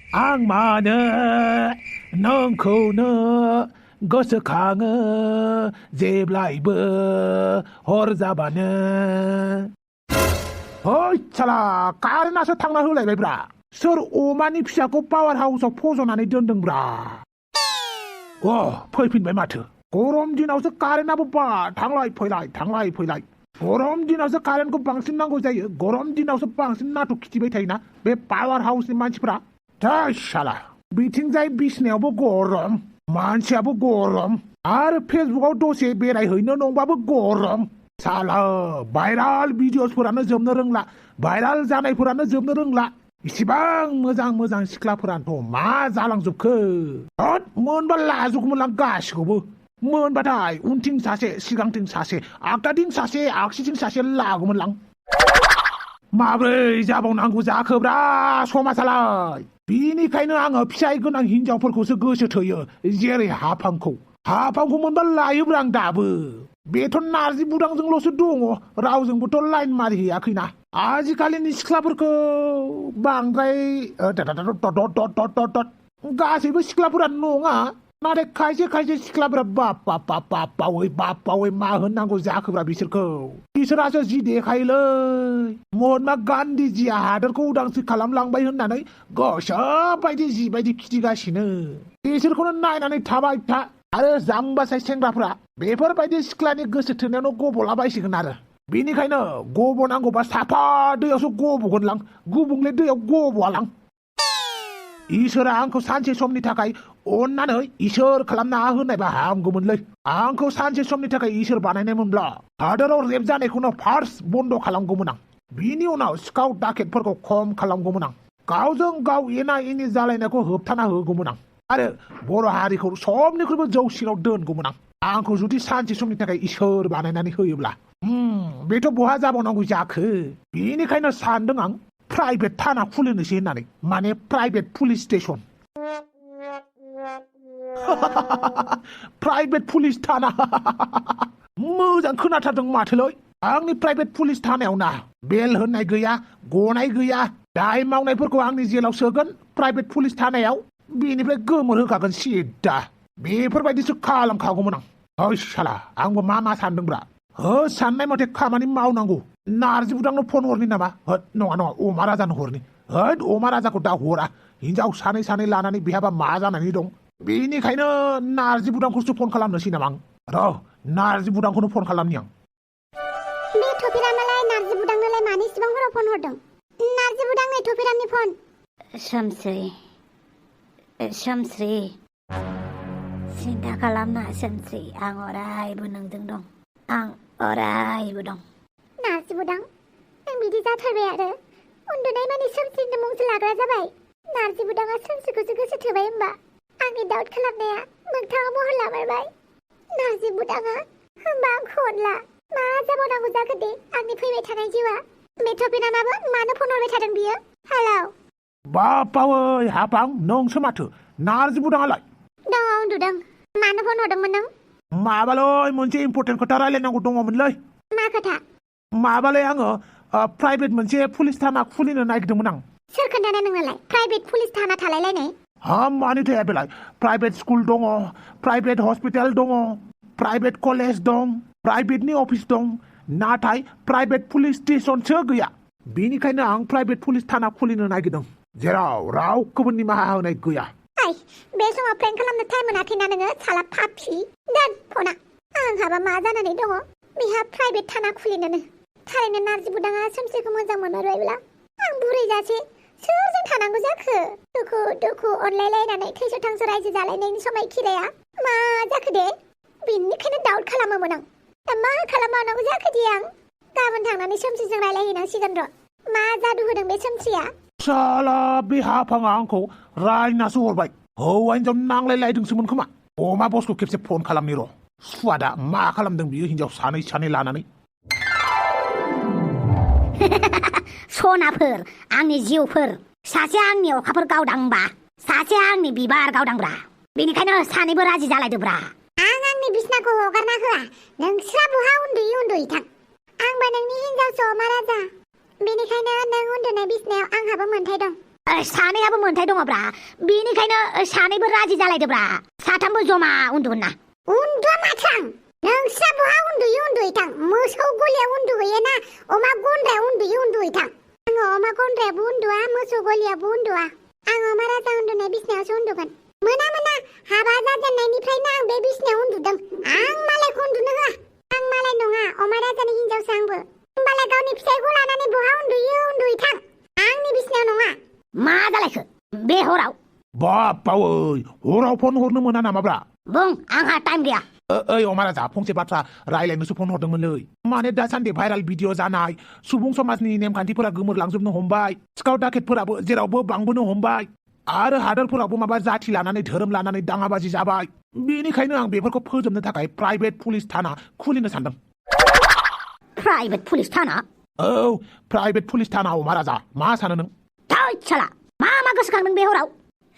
आं मानो नोंखौनो गोसोखाङो जेब्लायबो हर जाबानो। ओइ साला कारेन्टआसो थांना होलायबायब्रा। सोर अमानि फिसाखौ पावार हाउसाव फज'नानै दोनदोंब्रा। फैफिनबाय माथो। गरम दिनावसो कारेन्टआबो थांलाय फैलाय। गरम दिनावसो कारेन्टखौ बांसिन नांगौ जायो। गरम दिनावसो बांसिन नाटक खिथिबाय थायोना बे पावार हाउसनि मानसिफ्रा। थै साला बिथिंजाय बिसनायावबो गरम, मानसियाबो गरम, आरो फेसबुकआव दसे बेरायहैनो नंबाबो गरम। साला भाइराल भिडिअसफोरानो जोबनो रोंला, भाइराल जानायफोरानो जोबनो रोंला। इसिबां मोजां सिख्लाफोरानोथ' मा जालांजोबखो। मोनबा लाजोबगौमोनलां गासिखौबो। मोनबाथाय उनथिं सासे, सिगांथिं सासे, आगदाथिं सासे, आगसिथिं सासे लागौमोनलां। माब्रै जाबावनांगौ जाखोब्रा समाजालाय। बिनिखायनो आङो फिसाइ गोनां हिनजावफोरखौसो गोसो थोयो, जेरै हाफांखौ मोनबा लायोब्रा आं दाबो। बेथ' नारजि बुदांजोंल'सो दङ, रावजोंबोथ' लाइन मारिहैयाखैना। आजिखालिनि सिख्लाफोरखौ बांद्राय गासैबो सिख्लाफोरानो नङा, नाथाय खायसे सिख्लाफोरा बापावै मा होननांगौ जाखोब्रा बिसोरखौ। बिसोरासो जि देखायोलै। महात्मा गान्धीजिया हादोरखौ उदांस्रि खालामलांबाय होननानै गोसोबायदि जिबायदि खिथिगासिनो। बिसोरखौनो नायनानै थाबाय था। आरो जाम्बासाय सेंग्राफ्रा बेफोरबायदि सिख्लानि गोसो थोनायावनो गब'लाबायसिगोन आरो। बिनिखायनो गब'नांगौबा साफा दैयावसो गब'गोनलां, गुबुंले दैयाव गब'आलां। इसोरा आंखौ सानसे समनि थाखाय अननानै इसोर खालामना होनायबा हामगौमोनलै। आंखौ सानसे समनि थाखाय इसोर बानायनायमोनब्ला हादोराव रेप जानायखौनो फार्स्ट बन्द' खालामगौमोन आं। बिनि उनाव सिखाव दाकेटफोरखौ खम खालामगौमोन आं। गावजों गाव एना एनि जालायनायखौ होबथाना होगौमोन आं। आरो बर' हारिखौ सबनिख्रुइबो जौसिनाव दोनगौमोन आं। आंखौ जुदि सानसे समनि थाखाय इसोर बानायनानै होयोब्ला। बेथ' बहा जाबावनांगौ जाखो। बेनिखायनो सानदों आं प्राइभेट थाना खुलिनोसै होननानै, माने private police station. Private police थाना। मोजां खोनाथारदों माथोलै। आंनि प्राइभेट पुलिस थानायाव ना बेल होननाय गैया, गनाय गैया। दाय मावनायफोरखौ आंनि जेलाव सोगोन प्राइभेट पुलिस थानायाव, बेनिफ्राय गोमोर होखागोन सिद्दा। बेफोरबायदिसो खालामखागौमोन आं। ओइ साला आंबो मा सानदोंब्रा। साननाय मथे खामानि मावनांगौ। नारजि बुदांनो फन हरनि नामा? नङा अमा राजानो हरनि। अमा राजाखौ दा हरा। हिनजाव सानै लानानै बेहाबा मा जानानै दं। बेनिखायनो नारजि बुदांखौसो फन खालामनोसै नामा आं। नारजि बुदांखौनो फन खालामनि आं। बे थफिरामालाय नारजि बुदांनोलाय मानि इसिबां हराव फन हरदों? नारजि बुदांनो थफिरामनि फन। सोमस्रि सिन्था खालामना सोमस्रि, आं अरायबो नोंजों दं। आं अरायबो दं। नारजि बुदां नों बिदि जाथारबाय आरो उन्दुनाय मानि सोमस्रिनि मुंसो लाग्रा जाबाय। नारजि बुदाङा सोमस्रिखौसो गोसो थोबाय होमबा? आंनि डाउट खालामनाया मोगथाङाव महर लामारबाय। नारजि बुदाङा होमबा आंखौ अनला। मा जाबावनांगौ जाखो दे आंनि फैबाय थानाय जिउआ? बे थफिरामाबो मानो फन हरबाय थादों बियो? हेलौ बापावै हाफां, नोंसो माथो? नारजि बुदाङालाय? दङ उन्दुदों। मानो फन हरदोंमोन नों? माबालै मोनसे इम्पर्टेन्ट खोथा रायलायनांगौ दङमोनलै। मा खोथा? माबालै आङो प्राइभेट मोनसे पुलिस थाना खुलिनो नागिरदोंमोन आं। सोर खोन्थानाय नोंनालाय प्राइभेट पुलिस थाना थालायलायनाय? मानो थाया बेलाय? प्राइभेट स्कुल दङ, प्राइभेट हस्पिटाल दङ, प्राइभेट कलेज दं, प्राइभेटनि अफिस दं, नाथाय प्राइभेट पुलिस स्टेसनसो गैया। बेनिखायनो आं प्राइभेट पुलिस थाना खुलिनो नागिरदों, जेराव रावखौबो निमाहा होनाय गैया। बे समाव प्रेंक खालामनो टाइम मोनाखैना नोङो साला पापि? दोन फना। आंहाबा मा जानानै दङ बेहा प्राइभेट थाना खुलिनोनो। थारैनो नारजि बुदाङा सोमस्रिखौ मोजां मोनमारबायब्ला आं बुरै जासे सोरजों थानांगौ जाखो? दुखु अनलायलायनानै थैस' थांस' रायजो जालायनायनि समाय खिराया मा जाखो दे? बेनिखायनो डाउट खालामोमोन आं। दा मा खालामबावनांगौ जाखो दे आं? गाबोन थांनानै सोमस्रिजों रायलायहैनांसिगोन र'। मा जादु होदों बे सोमस्रिया? साला बे हाफाङा आंखौ रायनासो हरबाय। हौवा हिनजाव नांलायलायदोंसोमोन खोमा। अमा बसखौ खेबसे फन खालामनि र'। सुवादा मा खालामदों बियो हिनजाव सानै लानानै। सनाफोर, आंनि जिउफोर, सासे आंनि अखाफोर गावदांबा सासे आंनि बिबार गावदांब्रा। बेनिखायनो सानैबो राजि जालायदोब्रा। आं आंनि बिसनाखौ हगारना होआ। नोंस्रा बहा उन्दुयै थां। आंबो नोंनि हिनजावसो अमा राजा। बेनिखायनो नों उन्दुनाय बिसनायाव आंहाबो मोन्थाय दं। सानैहाबो मोन्थाय दङब्रा बेनिखायनो सानैबो राजि जालायदोब्रा साथामबो जमा उन्दुगोन ना उन्दुआ माथो आं नोंस्रा बहा उन्दुयोथां मोसौ गलियाव उन्दुहैयोना अमा गन्द्रायाव उन्दुयोथां आङो अमा गन्द्रायावबो उन्दुआ मोसौ गलियावबो उन्दुआ आं अमा राजा उन्दुनाय बिसनायावसो उन्दुगोन मोना हाबा जाजेननायनिफ्रायनो आं बे बिसनायाव उन्दुदों आं मालायखौ उन्दुनो होआ आं मालाय नङा अमा राजानि हिनजावसो आंबो होमबालाय गावनि फिसायखौ लानानै बहा उन्दुयोथां आंनि बिसनायाव नङा मा जालायखो बे हराव बापावै हराव फन हरनो मोना नामाब्रा बुं आंहा टाइम गैया ओइ अमा राजा फंसे बाथ्रा रायलायनोसो फन हरदोंमोनलै माने दासान्दि भाइराल भिडिअ जानाय सुबुं समाजनि नेमखान्थिफोरा गोमोरलांजोबनो हमबाय सिखाव दाखेटफोराबो जेरावबो बांबोनो हमबाय आरो हादोरफोरावबो माबा जाथि लानानै धोरोम लानानै दाङाबाजि जाबाय बेनिखायनो आं बेफोरखौ फोजोबनो थाखाय प्राइभेट पुलिस थाना खुलिनो सानदों प्राइभेट पुलिस थाना औ प्राइभेट पुलिस थाना अमा राजा मा सानो नों थै साला मा गोसोखांदों बे हराव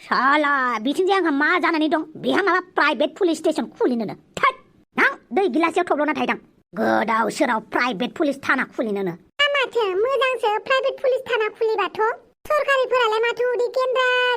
साला बिथिंजाय आंहा मा जानानै दं बेहा माबा प्राइभेट पुलिस स्टेशन खुलिनोनो थै आं दै गिलासेयाव थब्ल'ना थायदां गोदाव सोराव प्राइभेट पुलिस थाना खुलिनोनो माथो मोजांसो प्राइभेट पुलिस थाना खुलिबाथ' सरकारिफोरालाय माथो उदै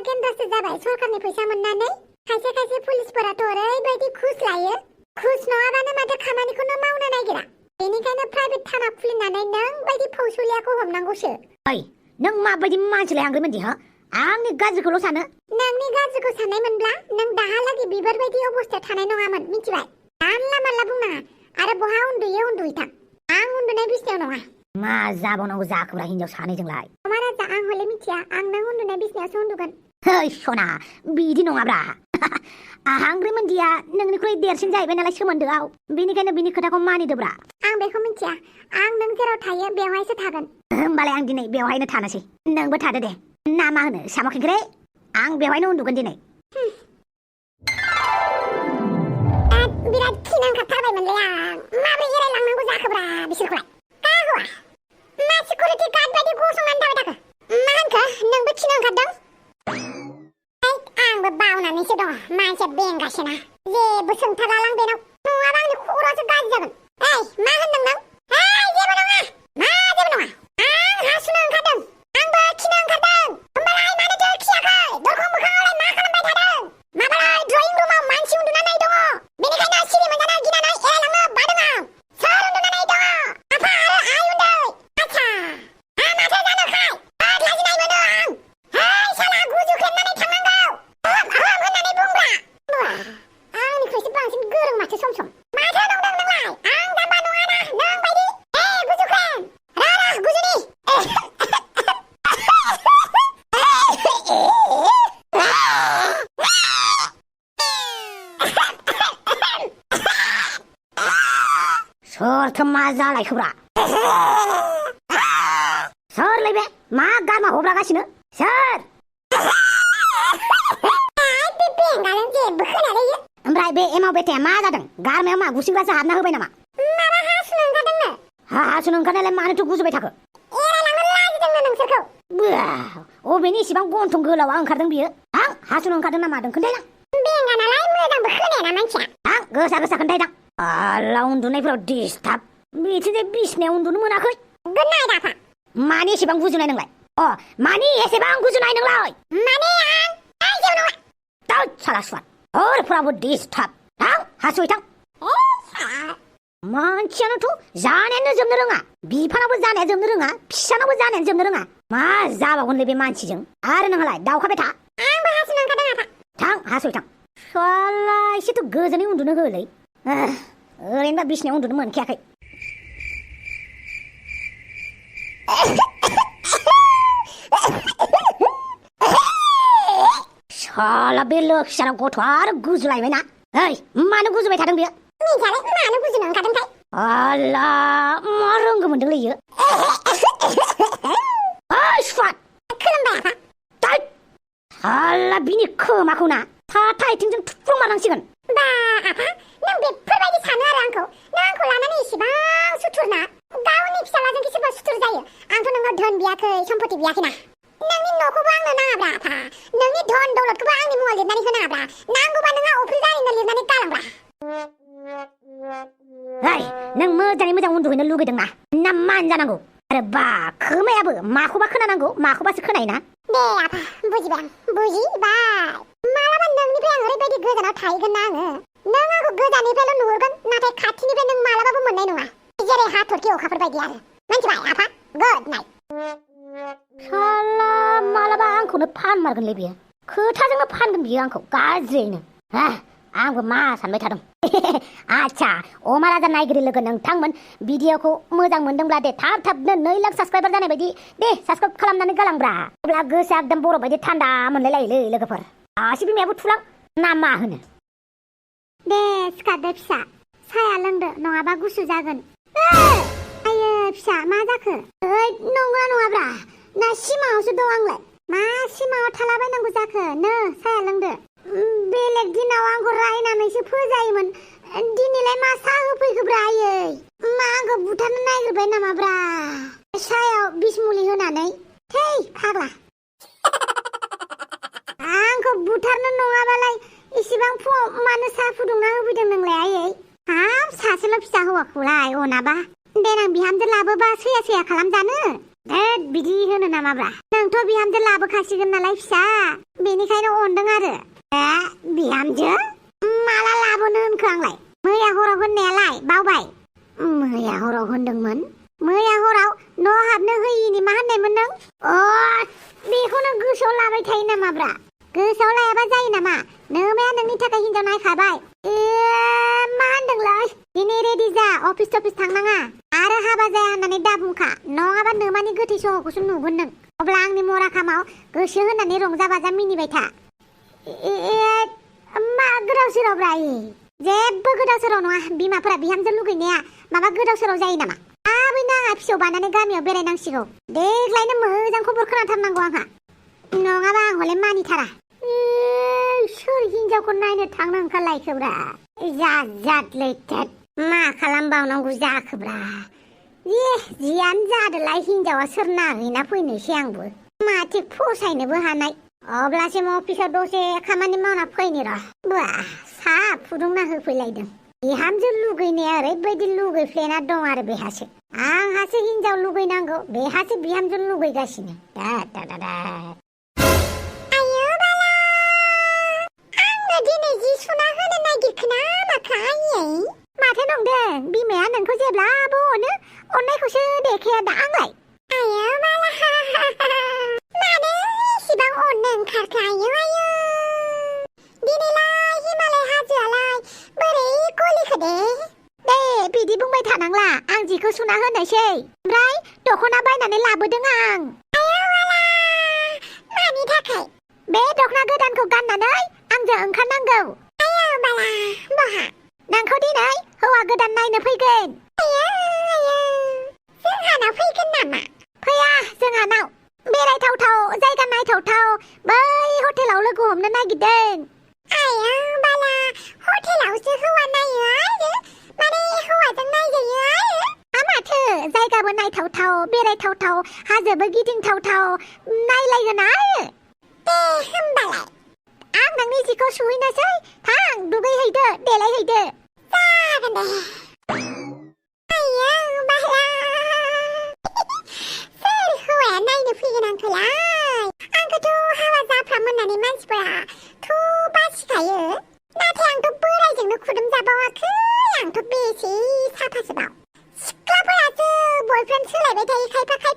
गेन्द्रासो जाबाय सरकारनि फैसा मोननानै खायसे पुलिसफोराथ' ओरैबायदि घुस लायो घुस नङाबानो माथो खामानिखौनो मावनो नागिरा बेनिखायनो प्राइभेट थाना खुलिनानै नों बायदि फौसुलियाखौ हमनांगौसो ओइ नों माबायदि मानसिलाय आंग्रिमोनदि हो आंनि गाज्रिखौल' सानो नोंनि गाज्रिखौ साननायमोनब्ला नों दाहालागै बिबारबायदि अबस्थायाव थानाय नङामोन मिथिबाय जानला मानला बुंनाङा आरो बहा उन्दुयोथां आं उन्दुनाय बिसनायाव नङा मा जाबावनांगौ जाखोब्रा हिनजाव सानैजोंलाय अमा राजा आं हले मिथिया आं नों उन्दुनाय बिसनायावसो उन्दुगोन है सना बिदि नङाब्रा आंग्रिमोनदिया नोंनिख्रुइ देरसिन जाहैबाय नालाय सोमोन्दोआव बेनिखायनो बिनि खोथाखौ मानिदोब्रा आं बेखौ मिथिया आं नों जेराव थायो बेवहायसो थागोन होमबालाय आं दिनै बेवहायनो थानोसै नोंबो थादो दे ना मा होनो साम' खेंख्रे आं बेवहायनो उन्दुगोन दिनै बिराद खिनो ओंखारथारबायमोनलै आं माबोरै एरायलांनांगौ जाखोब्रा बिसोरखौलाय गाहौआ मा सिकिउरिटि गार्ड बायदि गसंनानै थाबाय थाखो मा होनखो नोंबो खिनो ओंखारदों आंबो बावनानैसो दङ मानसिया बेंगासिना जेबो सोंथारलालां बेनाव नङाबा आंनि खर'आसो गाज्रि जागोन मा होनदों नों जेबो नङा आं हासुनो ओंखारदों आंबो खिनो ओंखारदों होमबालाय मानोथो खियाखै दरखं मोखाङावलाय मा खालामबाय थादों माबालाय ड्रयिं रुमाव मानसि उन्दुनानै दङ बेनिखायनो सिरि मोनजानो गिनानै एरायलांनो बादों आं सोर उन्दुनानै दङ आफा आरो आइ उन्दै आच्छा माथो जानोखाय बिराद लाजिनाय मोनो आं साला गुजुख्रेमनानै थांनांगौ होननानै बुंब्रा आंनिख्रुइसो बांसिन गोरों माथो सम माथो नंदों नोंलाय आं जाम्बा नङाना नों बायदि गुजुख्रेम रा गुजुनि सोरथो मा जालायखोब्रा सोरलै बे मा गारमा हब्रागासिनो सोर बेंगाजों जेबो खोनालायो ओमफ्राय बे एमाव बेथाया मा जादों गारमायाव मा गुसिंग्रासो हाबना होबाय नामा माबा हासुनो ओंखारदोंनो हासुनो ओंखारनायलाय मानोथो गुजुबाय थाखो एरायलांनो लाजिदोंनो नोंसोरखौ अबेनि इसिबां गन्थं गोलावा ओंखारदों बियो आं हासुनो ओंखारदों ना मादों खोन्थायलां बेंगा नालाय मोजांबो खोनायाना मानसिया आं गोसा खोन्थायदां आला उन्दुनायफोराव डिस्टार्ब बिथिंजाय बिसनायाव उन्दुनो मोनाखै गुड नाइट आफा मानि एसेबां गुजुनाय नोंलाय मानि एसेबां गुजुनाय नोंलाय माने आं जेबो नङा दाउ साला सुवार हरफोराबो डिस्टार्ब थां हासुयै थां मानसियानोथ' जानायानो जोबनो रोङा बिफानावबो जानाया जोबनो रोङा फिसानावबो जानायानो जोबनो रोङा मा जाबावगोनलै बे मानसिजों आरो नोंहालाय दावखाबाय था आंबो हासुनो ओंखारदों आफा थां हासुयै थां साला एसेथ' गोजोनै उन्दुनो होलै ओरैनोबा बिसनायाव उन्दुनो मोनखायाखै साला बे लोखिसारा गथ'आ आरो गुजुलायबाय ना ओइ मानो गुजुबाय थादों बेयो मिन्थियालै मानो गुजुनो ओंखारदोंथाय आला मा रोंगौ मोनदोंलै इयो सुवाद खोलोमबाय आफा साला बिनि खोमाखौ ना थाथा आथिंजों थुफ्लं मारनांसिगोन बा आफा नों बेफोरबायदि सानो आरो आंखौ लानानै इसेबां सुथुरना गावनि फिसालाजों सोरबा सुथुर जायो आंथ' नोंनाव धोन बियाखै सम्पति बियाखैना नोंनि न'खौबो आंनो नाङाब्रा आफा नोंनि धन दौलतखौबो आंनि मुङाव लिरनानै होनाङाब्रा नांगौबा नोंहा अफ्रि जारिनो लिरनानै गालांब्रा नों मोजाङै मोजां उन्दुहैनो लुगैदों ना मान जानांगौ आरो बा खोमायाबो माखौबा खोनानांगौ माखौबासो खोनायोना दे आफा बुजिबाय आं बुजिबाय मालाबा नोंनिफ्राय आं ओरैबायदि गोजानाव थाहैगोन ना आङो नों आंखौ गोजाननिफ्रायल' नुहुरगोन नाथाय खाथिनिफ्राय नों मालाबाबो मोननाय नङा जेरै हाथरखि अखाफोर बायदि आरो मिन्थिबाय आफा गुड नाइट साला मालाबा आंखौनो फानमारगोनलै बियो खोथाजोंनो फानगोन बियो आंखौ गाज्रियैनो आंबो मा सानबाय थादों आच्छा अमा राजा नायगिरि लोगो नोंथांमोन भिडिअखौ मोजां मोनदोंब्ला दे थाबनो 2 लाख साबस्क्राइबार जानाय बायदि दे साबस्क्राइब खालामनानै गालांब्रा अब्ला गोसोआ एकदम बर' बायदि थान्दा मोनलायलायोलै लोगोफोर आसि बिमायाबो थुलां ना मा होनो दे सिखारदो फिसा साया लोंदो नङाबा गुसु जागोन आयो फिसा मा जाखो नङाब्रा ना सिमाङावसो दं आंलाय मा सिमाङाव थालाबायनांगौ जाखो साया लोंदो बेलेग दिनाव आंखौ रायनानैसो फोजायोमोन दिनैलाय मा साहा होफैखोब्रा आयै मा आंखौ बुथारनो नागिरबाय नामाब्रा सायाव बिस मुलि होनानै थै फाग्ला आंखौ बुथारनो नङाबालाय इसेबां फुङाव मानो साहा फुदुंना होफैदों नोंलाय आयै हाब सासेल' फिसा हौवाखौलाय अनाबा देनां बिहामजो लाबोबा सैया खालामजानो बिदि होनो नामाब्रा नोंथ' बिहामजो लाबोखासिगोन नालाय फिसा बेनिखायनो अनदों आरो बिहामजो माला लाबोनो होनखो आंलाय मैया हराव होननायालाय बावबाय मैया हराव होनदोंमोन मैया हराव न' हाबनो होयिनि मा होननायमोन नों बेखौनो गोसोआव लाबाय थायो नामाब्रा गोसोआव लायाबा जायो नामा नोमाया नोंनि थाखाय हिनजाव नायखाबाय मा होनदोंलै दिनै रेडि जा अफिस थांनाङा आरो हाबा जाया होननानै दा बुंखा नङाबा नोमानि गोथै सहखौसो नुगोन नों अब्ला आंनि मराखामाव गोसो होनानै रंजा बाजा मिनिबाय था मा गोदाव सोरावब्रा जेबो गोदाव सोराव नङा बिमाफोरा बिहामजो लुगैनाया माबा गोदाव सोराव जायो नामा थाबैनो आंहा फिसौ बानानै गामियाव बेरायनांसिगौ देग्लायनो मोजां खबर खोनाथारनांगौ आंहा नङाबा आं हले मानिथारा सोर हिनजावखौ नायनो थांनो ओंखारलायखोब्रा जादलै मा खालामबावनांगौ जाखोब्रा जियानो जादोलाय हिनजावा सोर नाहैना फैनोसै आंबो माथो फसायनोबो हानाय अब्लासिम अफिसाव दसे खामानि मावना फैनि र' बा साहा फुदुंना होफैलायदों बिहामजो लुगैनाया ओरैबायदि लुगैफ्लेना दं आरो बेहासो आंहासो हिनजाव लुगैनांगौ बेहासो बिहामजो लुगैगासिनो दिनै जि सुना होनो नागिरखोना माखो आयै माथो नंदों बिमाया नोंखौ जेब्लाबो अनो अननायखौसो देखाया दा आंलाय आयो मानो इसिबां अननो ओंखारखो आयो दिनैलाय हिमालय हाजोआलाय बोरै गलिखो दे बिदि बुंबाय थानांला आं जिखौ सुना होनोसै ओमफ्राय दख'ना बायनानै लाबोदों आं मानि थाखाय बे दख'ना गोदानखौ गाननानै आंजों ओंखारनांगौ बहा नोंखौ दिनै हौवा गोदान नायनो फैगोन जोंहानाव फैगोन नामा फैया जोंहानाव बेरायथावथाव जायगा नायथावथाव बै हटेलाव लोगो हमनो नागिरदों हटेलावसो हौवा नायो आरो माने हौवाजों नायजायो आरो माथो जायगाबो नायथावथाव बेरायथावथाव हाजोबो गिदिंथावथाव नायलायगोन आरो दे होमबालाय आं नोंनि जिखौ सुहैनोसै थां दुगैहैदो देलायहैदो जागोन दे सोर हौवाया नायनो फैगोन आंखौलाय आंखौथ' हाबा जाफ्राम होननानै मानसिफोरा बासिखायो नाथाय आंथ' बोरायजोंनो खुदुम जाबावाखै आंथ' बेसे साफासोबाव सिख्लाफोरासो बयफ्रेन्ड सोलायबाय थायो खायफाया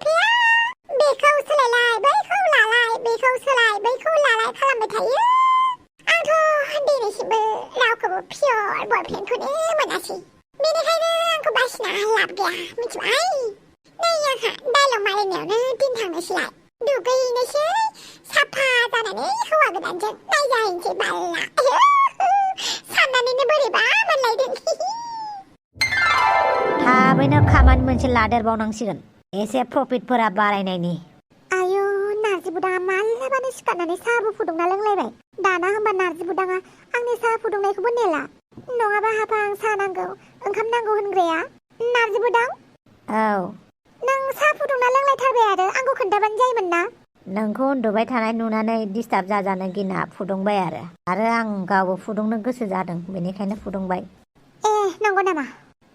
बेखौ सोलायलाय बैखौ लालाय बेखौ सोलाय बैखौ लालाय खालामबाय थायो आंथ' दिनैसिमबो रावखौबो पियर बयफ्रेन्डखौनो मोनासै बेनिखायनो आंखौ बासिना लाब गैया मिथिबाय नै आंहा डायलग मारिनायावनो दिन थांनोसैलाय दुगैनोसै साफा जानानै हौवा गोदानजों नायजाहैनोसै बाल्ला साननानैनो बोरैबा मोनलायदों थाबैनो खामानि मोनसे लादेरबावनांसिगोन एसे प्रफिटफोरा बारायनायनि आयु नार्जि बुदाङा मालाबानो सिखारनानै साहाबो फुदुंना लोंलायबाय दाना होमबा नार्जि बुदाङा आंनि साहा फुदुंनायखौबो नेला नङाबा हाफा आं साहा नांगौ ओंखाम नांगौ होनग्राया नार्जि बुदां औ नों साहा फुदुंना लोंलायथारबाय आरो आंखौ खोन्थाबानो जायोमोन ना नोंखौ उन्दुबाय थानाय नुनानै डिस्टार्ब जाजानो गिना फुदुंबाय आरो आं गावबो फुदुंनो गोसो जादों बेनिखायनो फुदुंबाय नंगौ नामा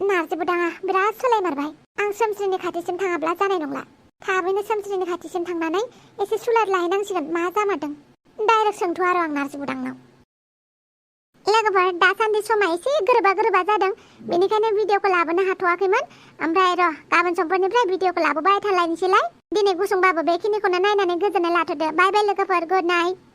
नार्जि बुदाङा बिराद सोलायमारबाय आं सोमस्रिनि खाथिसिम थाङाब्ला जानाय नंला थाबैनो सोमस्रिनि खाथिसिम थांनानै एसे सुलाद लाहैनांसिगोन मा जामारदों डाइरेक्ट सोंथ' आरो आं नार्जि बुदांनाव लोगोफोर दासान्दि समा एसे गोरोबा जादों बेनिखायनो भिडिअखौ लाबोनो हाथ'वाखैमोन ओमफ्राय र' गाबोन समफोरनिफ्राय भिडिअखौ लाबोबाय थालायनोसैलाय दिनै गुसुंबाबो बेखिनिखौनो नायनानै गोजोननाय लाथ'दो बाय बाय लोगोफोर गुड नाइट